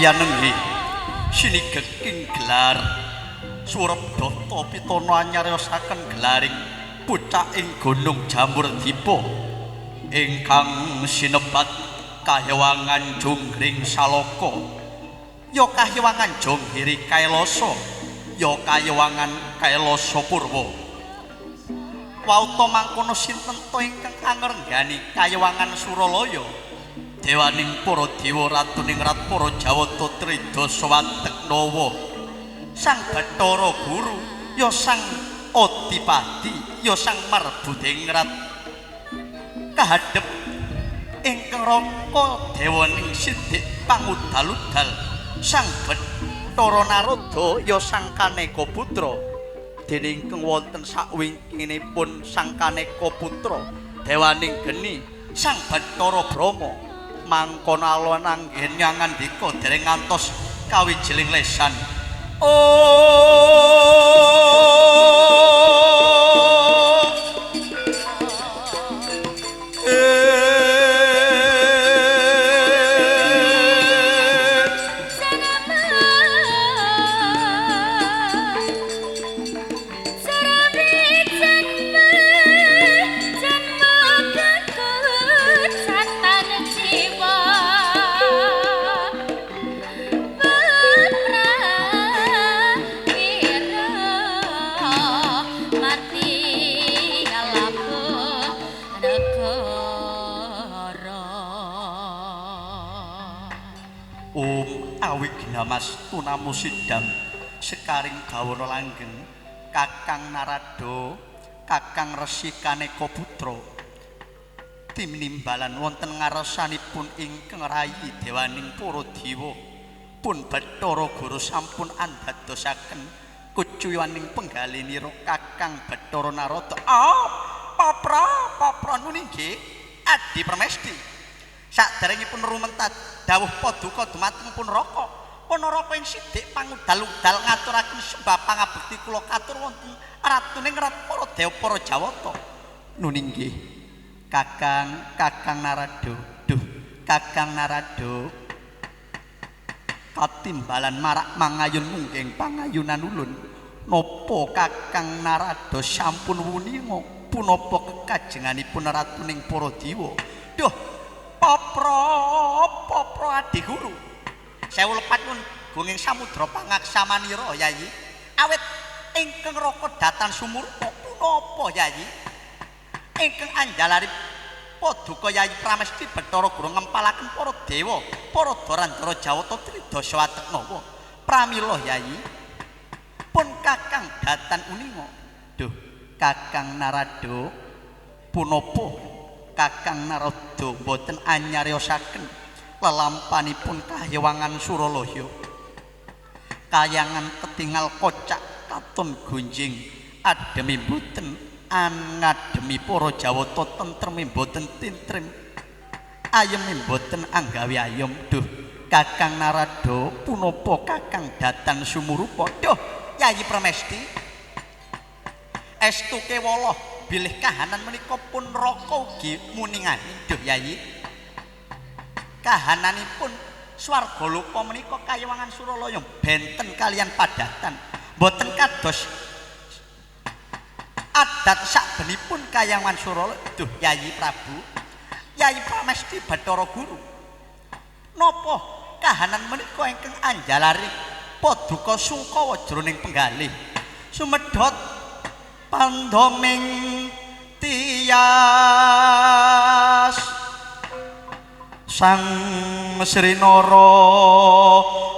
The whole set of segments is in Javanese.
Ya nenghi sinigeking gelar surep data pitana nyariosaken gelaring pucaking gunung Jamur Dipa ingkang sinebat Kahyangan Jonggring Salaka, ya Kahyangan Jonggiri Kailasa, ya Kahyangan Kailasa Purwa. Wauta mangkono sinten ta ingkang angrenggani Kahyangan Suralaya, dewaning para dewa ratuning rat para Jawata tridasa wateknawa, Sang Bathara Guru ya Sang Adipati ya Sang Marbudingrat kahadhep ingkang raka dewaning sidik pangudal-udal Sang Bathara Narada ya Sang Kaneka Putra. Dene ingkang wonten sakwingkinipun Sang Kaneka Putra dewaning geni Sang Bathara Brahma mangkono alon anggen ngandika dereng ngantos kawijiling lesan. Mas tunamu sidam sekaring bawana langgeng Kakang Narada, Kakang Resi Kaneka Putra timimbalan wonten ngarsanipun ingkang rayi dewaning para dewa pun Bathara Guru sampun andadosaken kucuwaning penggalinira Kakang Bathara Narada. Ah, papra papra nuni nggih Adi Permesti saderengipun rumentat dawuh paduka dumateng pun raka Ponorogo ing sidik pangudal-udal ngaturaken sembah pangabekti kula katur wonten ratuning rat para dewa para Jawata. Nuni nggih Kakang, Kakang Narada. Duh, Kakang Narada. Katimbalan marak mangayun mungging pangayunan ulun. Napa Kakang Narada sampun wuninga punapa kekajenganipun ratuning para dewa? Duh, papra papra Adi Guru. Sewu lepat pun gunging samudra pangaksamanira Yayi. Awit ingkang raka datan sumurpa punapa Yayi? Ingkang anjalari paduka Yayi Pramesti Bathara Guru ngempalaken para dewa, para darandara Jawata tridasa wateknawa. Pramila Yayi pun Kakang datan uninga. Duh, Kakang Narada punapa Kakang Narada mboten anyariosaken lelampanipun Kahyangan Suralaya. Kayangan ketingal kocak katon gonjing ademi mboten angademi para Jawata tentremi mboten tintrem ayemi mboten anggawe ayem. Duh, Kakang Narada punapa Kakang datan sumurupa? Duh, Yayi Pramesti estu kewala bilih kahanan menika pun raka ugi muningani. Duh Yayi, kahananipun swarga loka menika Kahyangan Suralaya benten kalian padatan mboten kados adat sakbenipun Kahyangan Suralaya. Duh Yayi Prabu, Yayi Pramesti Bathara Guru, napa kahanan menika ingkang anjalari paduka sungkawa jroning penggalih sumedhot pandoming tias Sang Sri Nara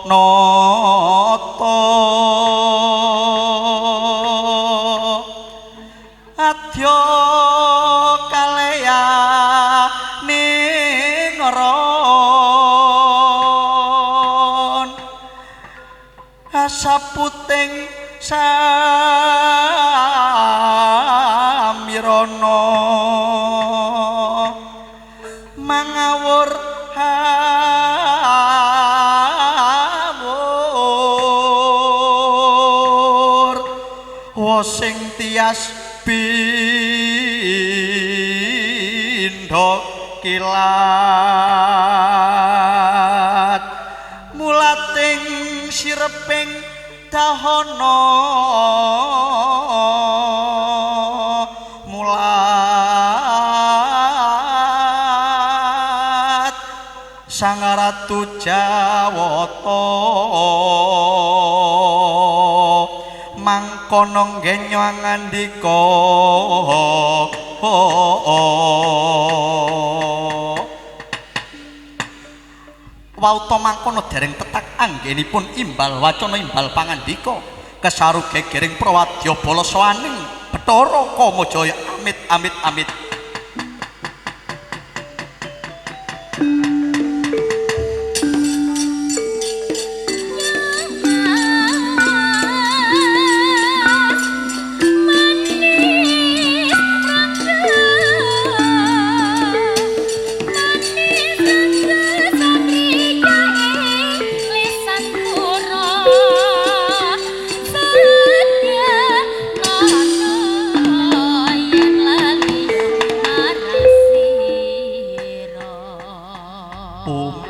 Nata adya kaleya ning ron asaputing samirana mangawur hawur wosing tias pindha kilat. Sang Ratu Jawata mangkono ngenyo ngandika wauta mangkono dereng tetak anggenipun imbal wacana imbal pangandika kesaru gegering prawadya bala sawaning Bathara Kamajaya amit amit amit.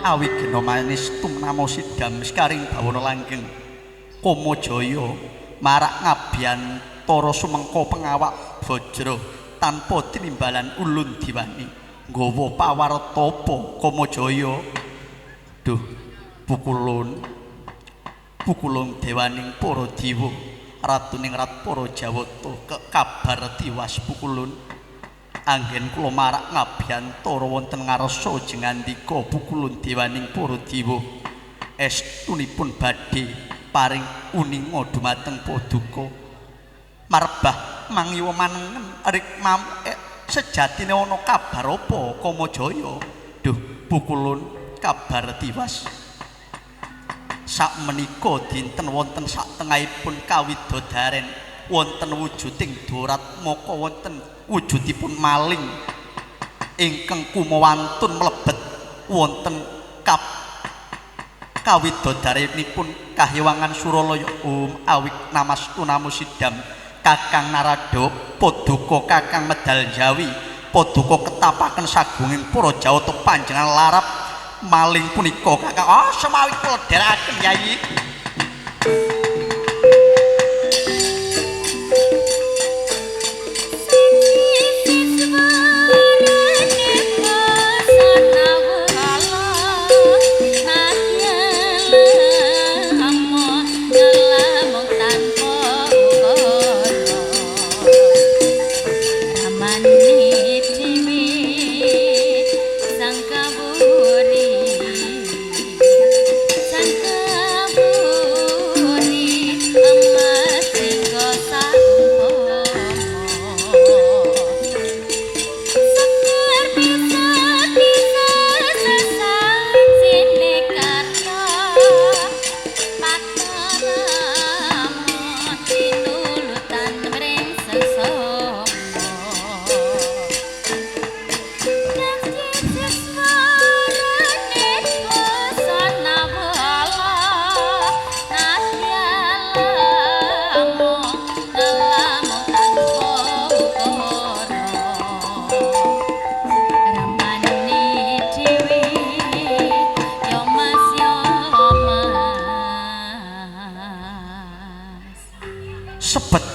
Awigena manis tumnama sidam sekaring bawana langgeng Kamajaya marak ngabiyantara sumengko pengawak bajra tanpa tinimbalan ulun diwani nggawa pawarta apa Kamajaya. Duh pukulun pukulun dewaning para dewa ratuning rat para Jawata kekabar tiwas pukulun anggen kula marak ngabiyantara wonten ngarsa jengandika pukulun dewaning para dewa estunipun badhe paring uninga dumateng paduka marbah mangiwa manengen rik sejatine ana kabar apa Kamajaya. Duh pukulun kabar tiwas sakmenika dinten wonten satengahipun kawidodaren wonten wujuding Duratmaka wonten wujudipun maling ingkang kumawantun mlebet wonten kawidodarenipun Kahyangan Suralaya. Awik namastu namo sidam Kakang Narada paduka Kakang medal Jawi paduka ketapaken sagunging para Jawata panjenengan larap maling punika Kakang. Oh semawi kula dherekaken Yayi.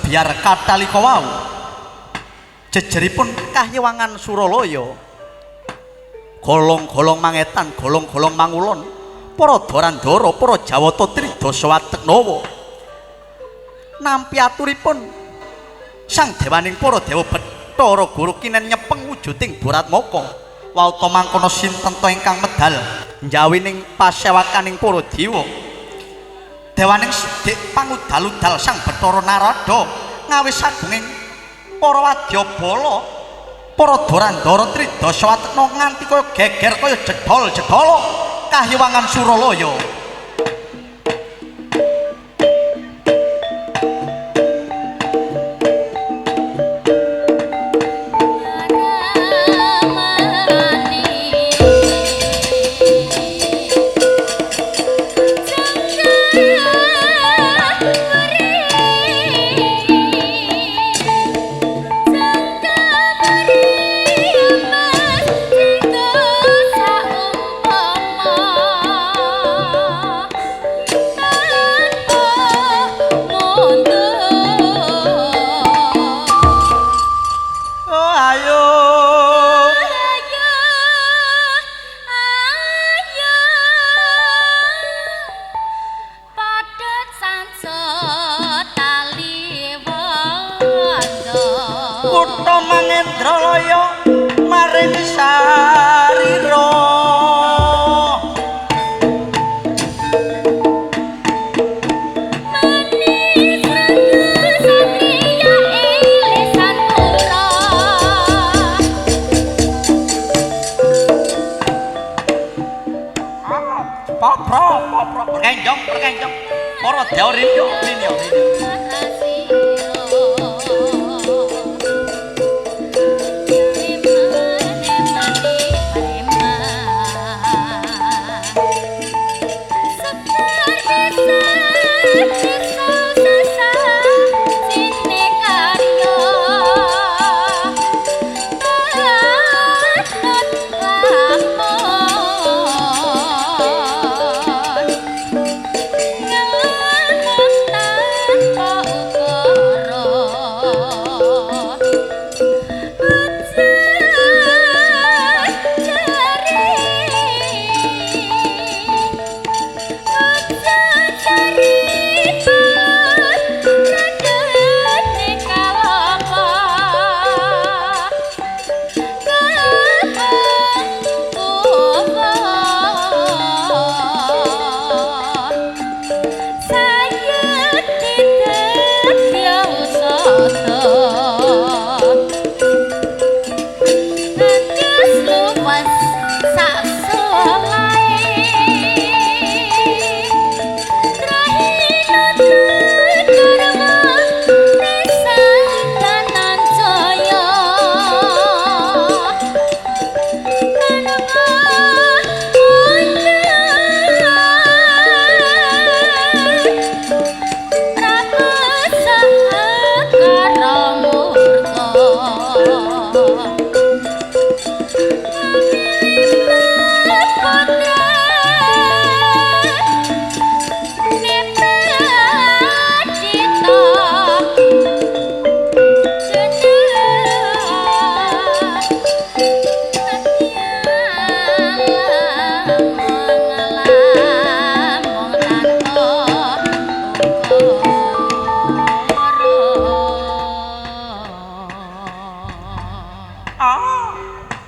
Biar katalika wau jejeripun Kahyangan Suralaya golong-golong mangetan golong-golong mangulon para dorandara para Jawata tridasa wateknawa nampi aturipun sang dewaning para dewa Bathara Guru kinen nyepeng wujuding Duratmaka wauta mangkono sinten ta ingkang medal njawining pasewakaning para dewa dewaning sidik pangudal-udal sang Bathara Narada ngawis sagunging para wadyabala para dorandara tridasa watekna nganti kaya geger kaya jedhol-jedhala Kahyangan Suralaya. Oh. kaya maring sarira. Manis satriya ilisan pura. Popro, popro, perkenjong, perkenjong. Para dewa rinyo, rinyo, rinyo.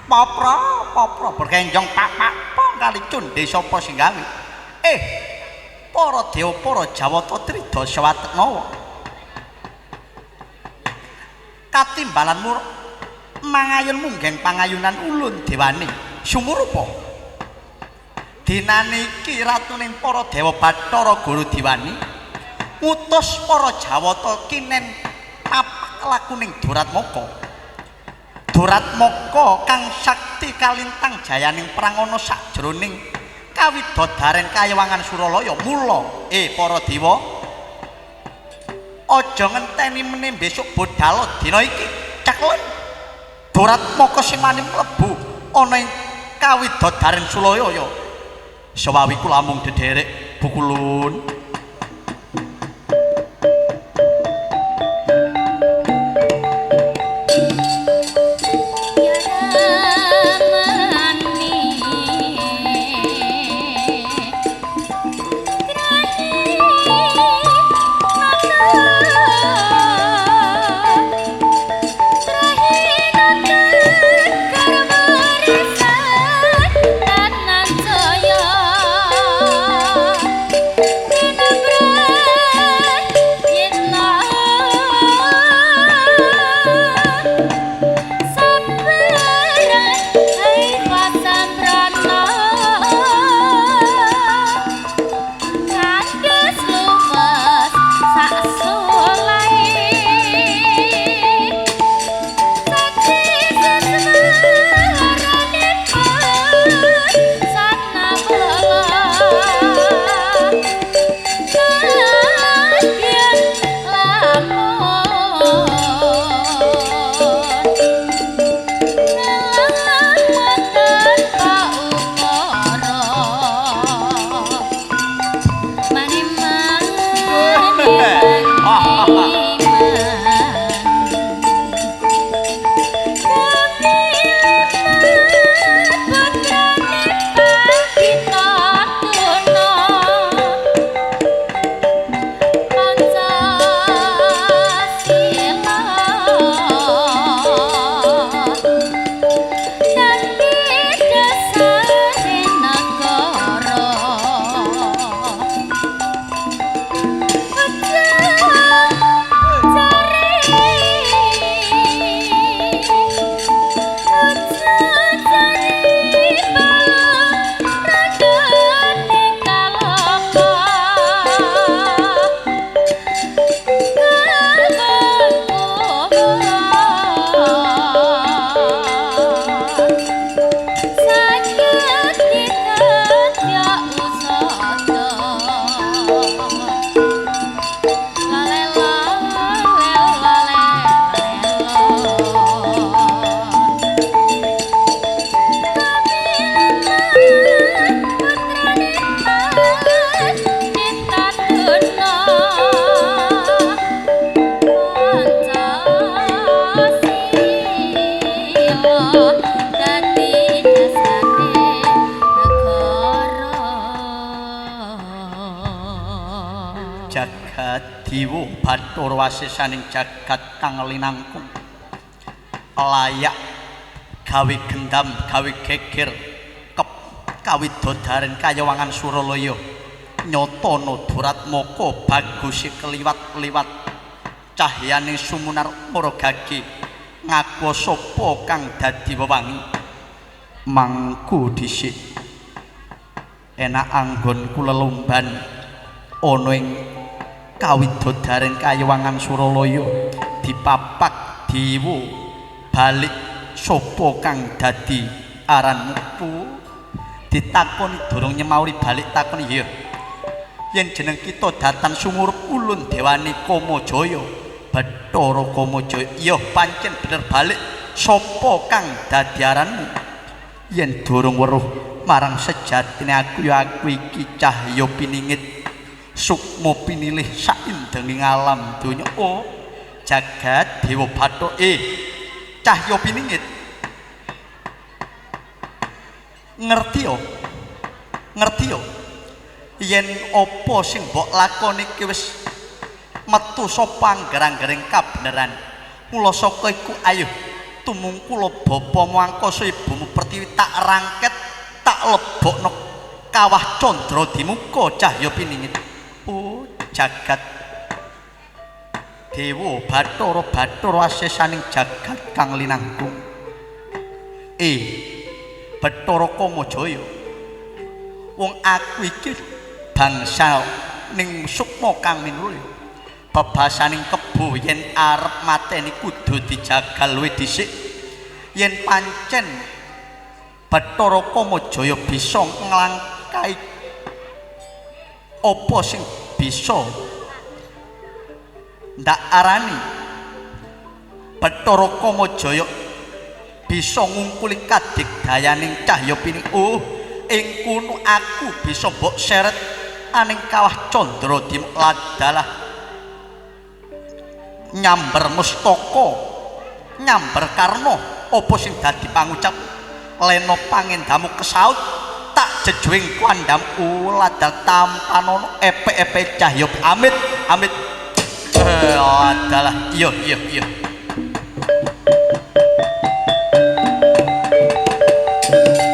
Popro, popro, berkenjong pak pak pong kali cundhe sapa sing gawe? Eh, para dewa para Jawata Tridasa Watnawa. Katimbalan mur mangayun munggeng pangayunan ulun dewane sumurupa. Dinane iki ratuning para dewa Bathara Guru Diwani ngutus para Jawata kinen tapak lakuning Duratmaka. Duratmaka kang sakti kalintang jayaning perang ana sakjroning kawidodaren kayewangan Suralaya. Mula para dewa aja ngenteni meneh besok bodhal dina iki ceklen Duratmaka sing wani mlebu ana ing kawidodaren Suralaya. Sewawi kula mung dederek bukulun. Jaya. Dewa Bathara wasesaning jagat kang linangkung layak gawe gendam gawe geger kawidodaren kayawangan Suralaya nyatana duratmaka baguse keliwat-liwat cahyane sumunar para gage ngaku sapa kang dadi wewangi mangku dhisik enak anggonku lelumban ana ing kawidodaren kayawangan Suralaya dipapak dewa balik sapa kang dadi aranmu ditakoni durung nyemauri balik takoni iya yen jeneng kita datan sumurup ulun dewani Kamajaya Bathara Kamajaya iya pancen bener balik sapa kang dadi aranmu yen durung weruh marang sejatine aku ya aku iki cahya piningit sukma pinilih saindenging alam donya oh jagat dewa bathara cahya piningit ngerti yo ngerti yo yen apa sing mbok lakoni iki wis metu saka angger-anggering kabeneran mula saka iku ayo tumungkula bapamu angkasa ibumu Pertiwi tak rangket tak lebokno kawah candra dimuka cahya piningit oh jagat dewa bathara bathara asesaning jagat kang linangkung Bathara Kamajaya wong aku iki bangsa ning sukma kang minulya bebasaning kebo yen arep mateni kudu dijagal luwih dhisik yen pancen Bathara Kamajaya bisa nglangkai apa sing bisa ndak arani Bathara Kamajaya bisa ngungkuli kadigdayaning cahya pining oh ing kono aku bisa mbok seret aning kawah candra ladalah nyamber mustaka nyamber karna apa sing dadi pangucap lena pangendamu kesaut tak jejuing kuandam ladal tampanono epe-epe cahya amit amit adalah iya iya iya. Hey!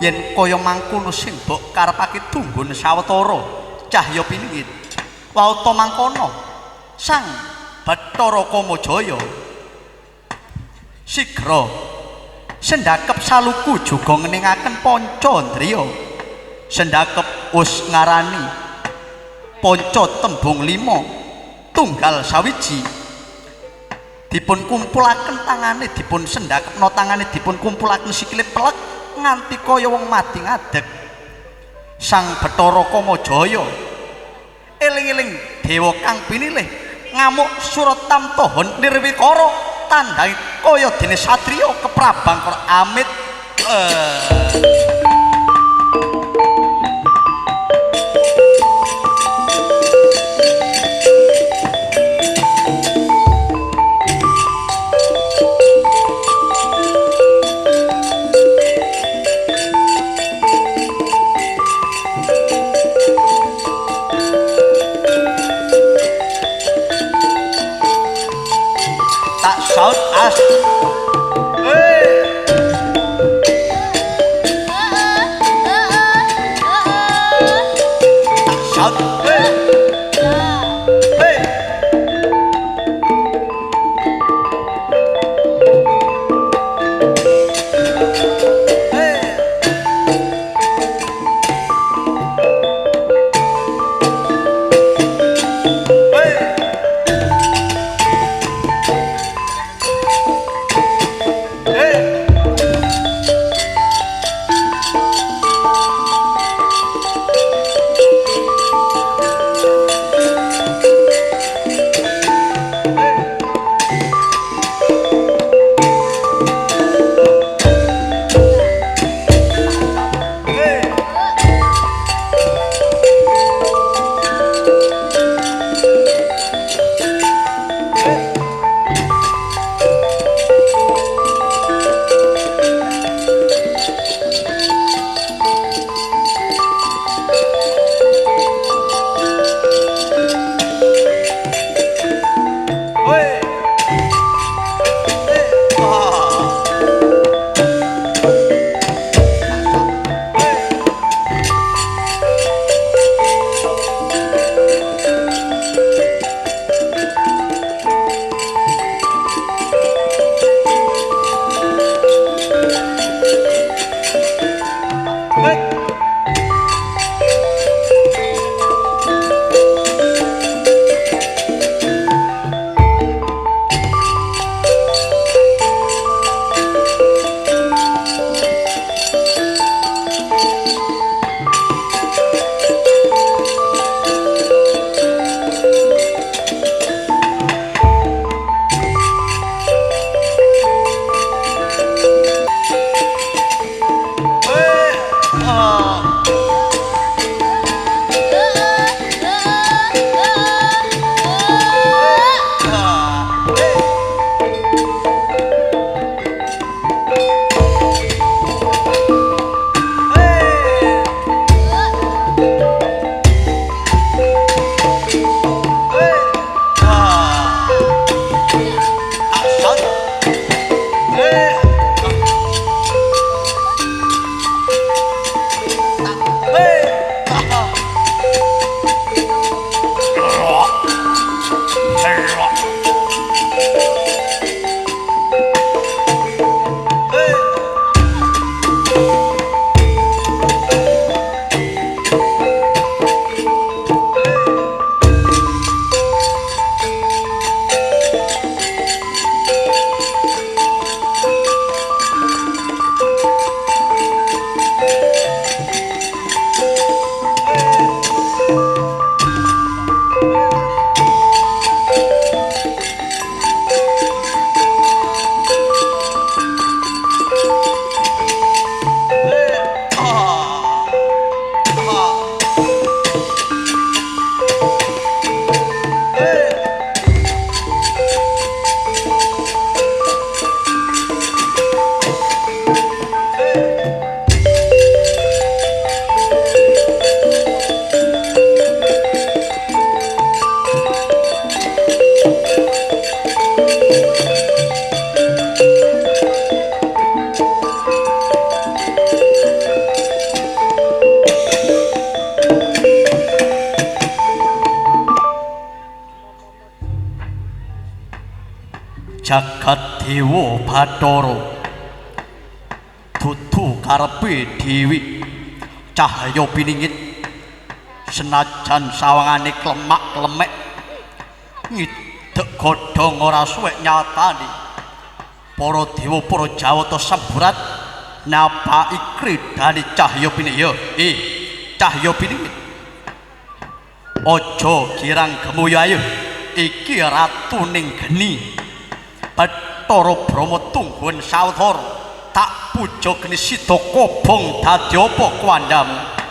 Yen kaya mangkono sing mbok karepake tunggun sawetara cahya piningit. Wauta mangkono Sang Bathara Kamajaya sigra sendakep saluku juga ngeningaken panca ndriya. Sendakep wis ngarani panca tembung lima tunggal sawiji dipun kumpulaken tangane, dipun sendakepno tangane, dipun kumpulaken sikile plek nganti kaya wong mati ngadeg. Sang Bathara Kamajaya eling-eling dewa kang pinilih ngamuk Suratamtohon nirwikara tandhange kaya dene satriya keprabangkara amit. Tak saut as. Tak saut. Jagat Dewa Bathara dudu karepe dhewe cahya piningit senajan sawangane klemak-klemek ngidek godhong ora suwek nyatane para dewa para jawata semburat napaki kridane cahya piningit. Cahya piningit aja girang gemuyu ayo iki ratuning geni Bathara Brahma tungguan sawetara tak puja geni sida kobong dadi apa kuwandamu.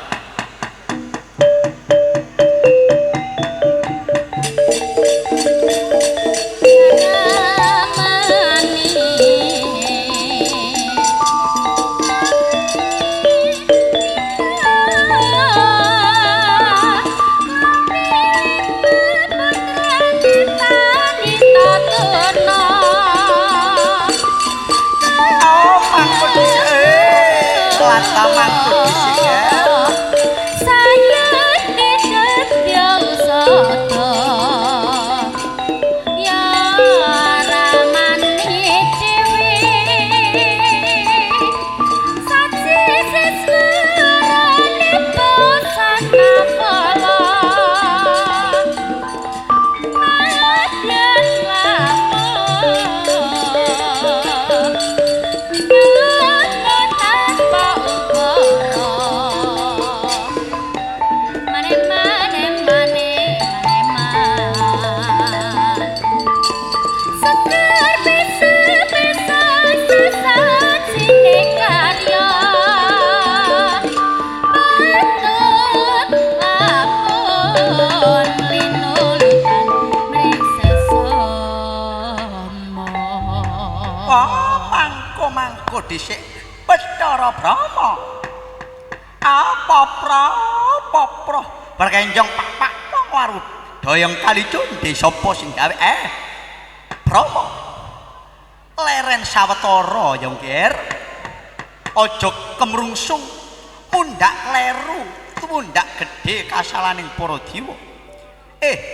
Dhisik Bathara Brahma apa pra berkenjong pak-pak waru doyong kali cundhe sapa sing gawe Brahma leren sawetara ya Ngger aja kemrungsung mundhak kleru mundhak gedhe kasalaning para dewa.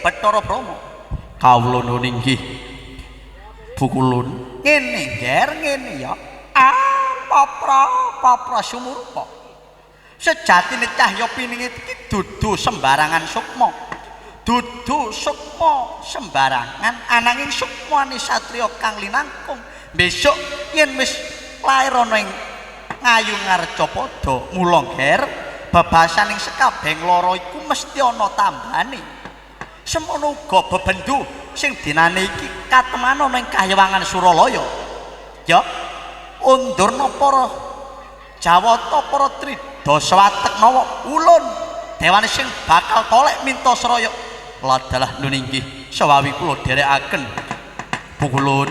Bathara Brahma kawula nuwun inggih bukulun ngene Ngger ngene ya apa sumurupa sejatine cahya piningit iki dudu sembarangan sukma, dudu sukma sembarangan ananging sukmane satriya kang linangkung besok yen wis lair ana ing ngayu ngarcapada. Mula Ngger bebasaning sekabehing lara iku mesti ana tambane. Semono uga bebendu sing dinane iki kateman ana ing kahyangan Suralaya ya undurna para Jawata para tridasa watek nawa ulun dewane sing bakal tolek minta seraya ladalah nun inggih sawawi kula dherekaken pukulun.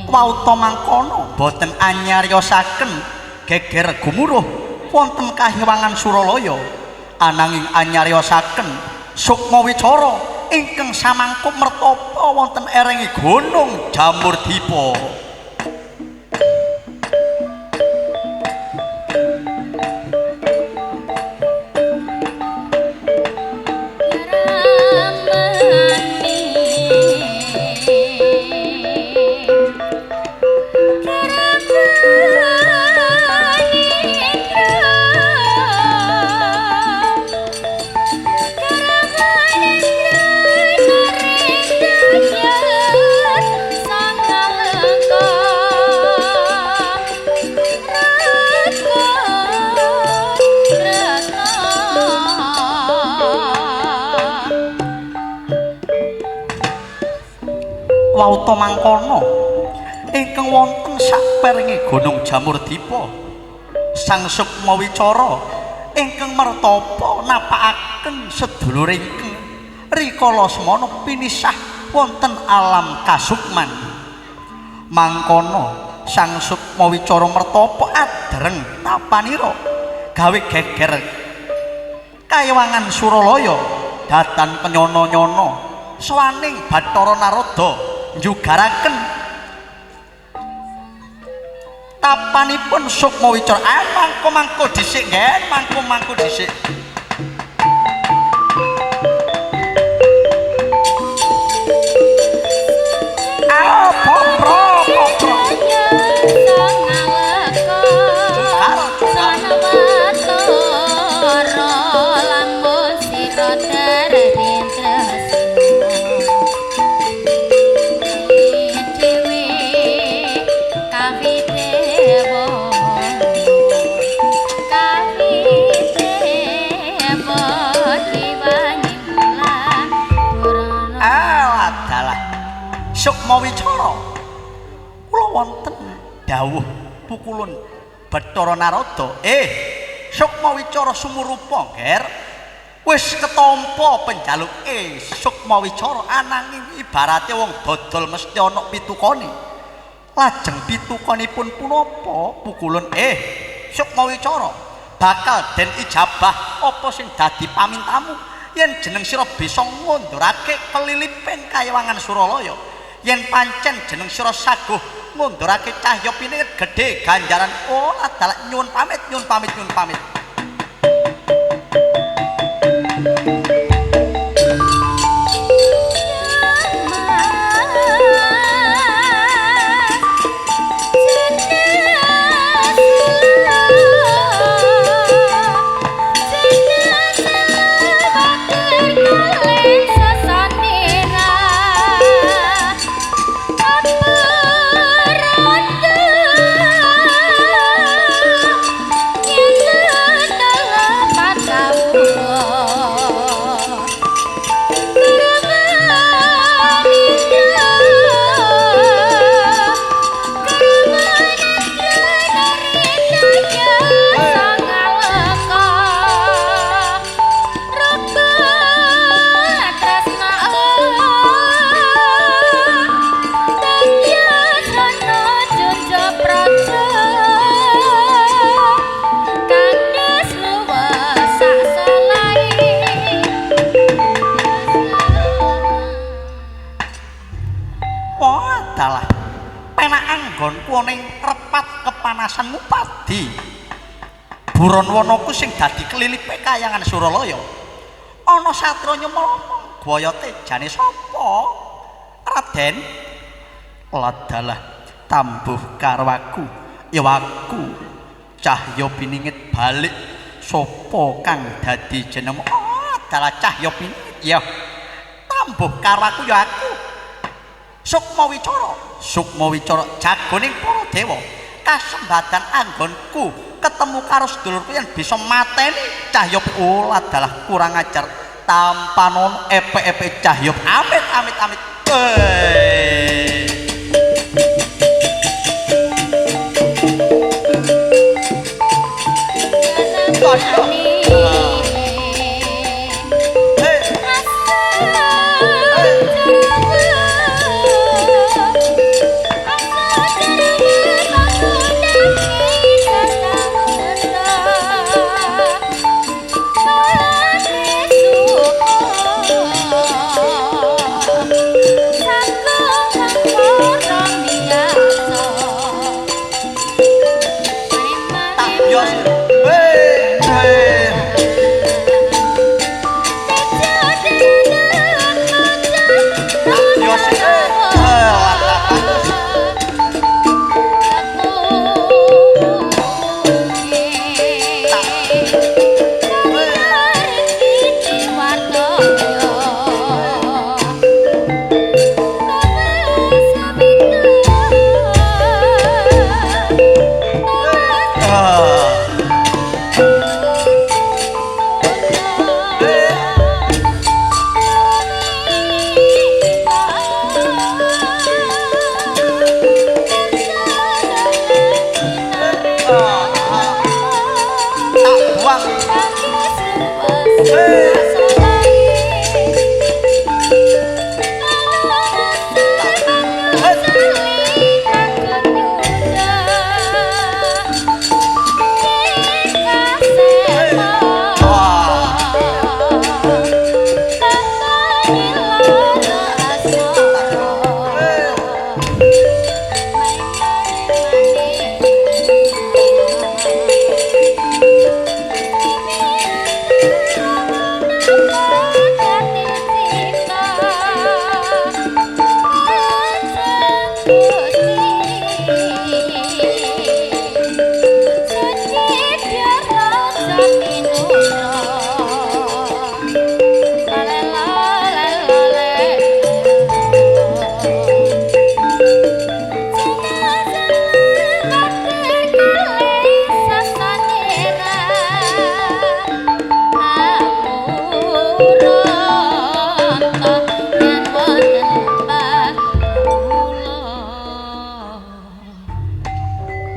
Wauta mangkono boten anyariosaken geger gumuruh wonten kahyangan Suralaya ananging anyariosaken sukma wicara ingkang samangkung mertapa wonten erengi gunung Jamurdipa. Wauta mangkono ingkang wonten saperenge Gunung Jamurdipa Sang Sukma Wicara ingkang mertapa napakaken sedulur ingkang rikala semana pinisah wonten alam kasukman. Mangkono Sang Sukma Wicara mertapa adreng tapanira gawe geger kayawangan Suralaya datan kenyono-nyono swaning Bathara Narada njugaraken tapanipun Sukma Wicara. Mangko-mangko dhisik nggih, mangko-mangko dhisik. Sukma Wicara kula wonten dawuh pukulun Bathara Narada. Sukma Wicara sumurupa ngger wis ketampa penjaluke Sukma Wicara, ananging ibarate wong dodol mesti ana pitukane. Lajeng pitukanipun punapa pukulun Sukma Wicara bakal den ijabah apa sing dadi pamintamu yen jeneng sira bisa ngundurake keliliping kayawangan Suralaya. Yen pancen jeneng sira saguh ngundurake cahya piningit gedhe ganjaran. Oh adalah nyuwun pamit, nyuwun pamit, nyuwun pamit. Kepanasan ngupadi buron wonoku sing dadi kelilipe kayangan Suralaya. Ana satria nyemolong goyote jane sapa Raden? Ladalah tambuh karo aku ya aku cahya piningit balik sapa kang dadi jeneng? Oh adalah cahya piningit ya tambuh karo aku ya aku Sukma Wicara. Sukma Wicara jagoning para dewa kasembadan anggonku ketemu karo sedulurku yang bisa mateni cahya. Oh adalah kurang ajar tampanon epe-epe cahya. Amit amit amit.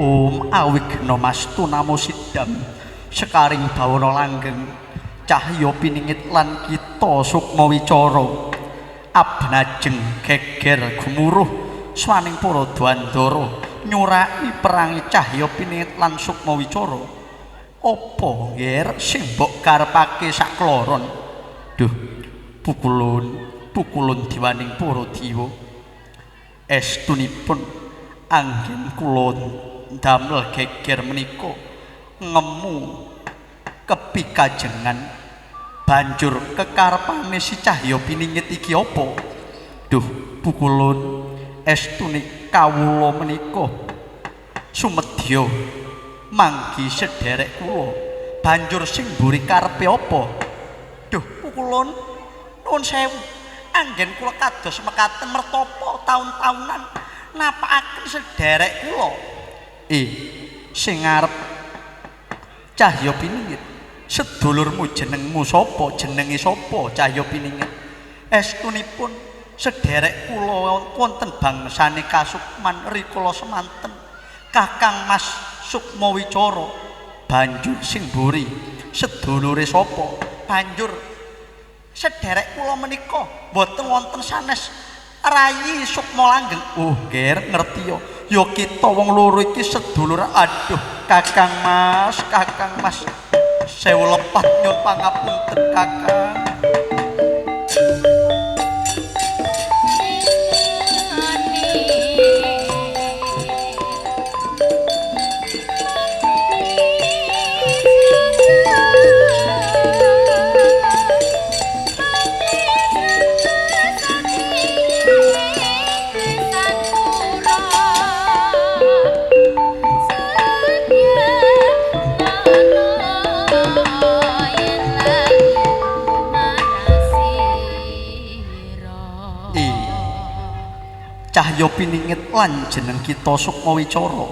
Om awigna mastu namo sidam sekaring bawana langgeng cahya piningit lan kita sukma wicara abnajeng geger gumuruh swaning para dwandara nyuraki perangi cahya piningit lan sukma wicara. Apa ngger sing mbok karepake sakloron? Duh, pukulun pukulun diwaning para dewa. Estunipun anggen kula ndamel geger menika ngemu kepikajengan banjur kekarepane si cahya piningit iki apa? Duh, pukulun estune kawula menika sumedya manggi sederek kula banjur sing mburi karepe apa? Duh, pukulun nuwun sewu, anggen kula kados mekaten mertapa taun-taunan napakaken sederek kula. Sing arep cahya piningit sedulurmu jenengmu sapa? Jenenge sapa cahya piningit? Estunipun sederek kula wonten bangsane Kasukman rikala semanten Kakang Mas Sukma Wicara. Banjur sing mburi sedulure sapa? Banjur sederek kula menika mboten wonten sanes rayi Sukma Langgeng. Oh, nger ngerti ya. Ya kita wong loro iki sedulur. Aduh, Kakang Mas, Kakang Mas. Sewu lepat nyuwun pangapunten Kakang. Cahya piningit lan jeneng kita Sukma Wicara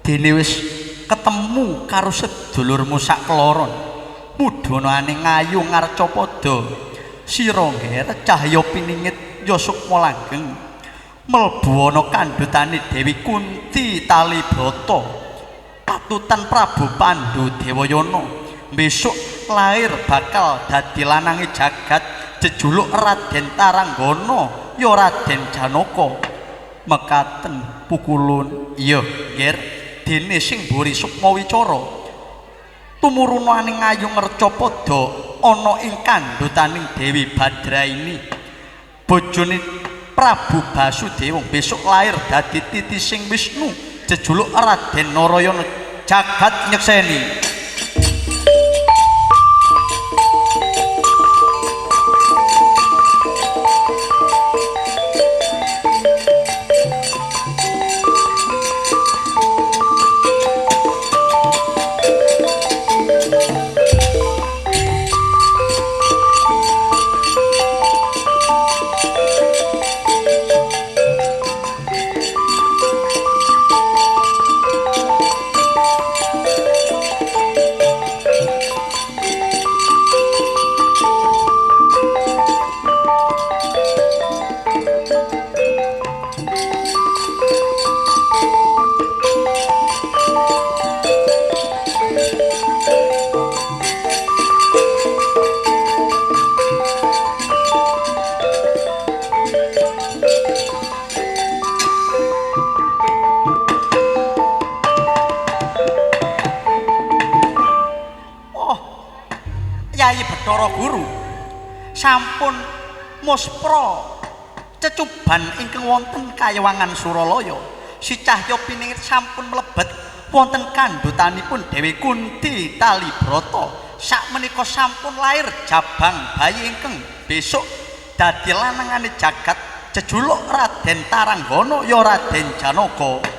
dene wis ketemu karo sedulurmu sakloron mudhanane ngayu ngarcapada sira ngger cahya piningit ya Sukma Langgeng mlebu ana kandhutane Dewi Kunti Talibrata patutan Prabu Pandu Dewayana besok lahir bakal dadi lanange jagat jejuluk Raden Taranggana ya Raden Janaka. Mekaten pukulun. Iya ngger dene sing mburi Sukma Wicara tumurunane ngayu ngercapada ana ing kandhutaning Dewi Badraini bojone Prabu Basudewa besok lahir dadi titising Wisnu jejuluk Raden Narayana jagat nyekseni. Bathara Guru sampun muspra cecuban ingkang wonten kayawangan Suralaya. Si cahya piningit sampun mlebet wonten kandhutanipun Dewi Kunti Talibrata. Sakmenika sampun lair jabang bayi ingkang besok dadi lanangane jagat jejuluk Raden Taranggana ya Raden Janaka.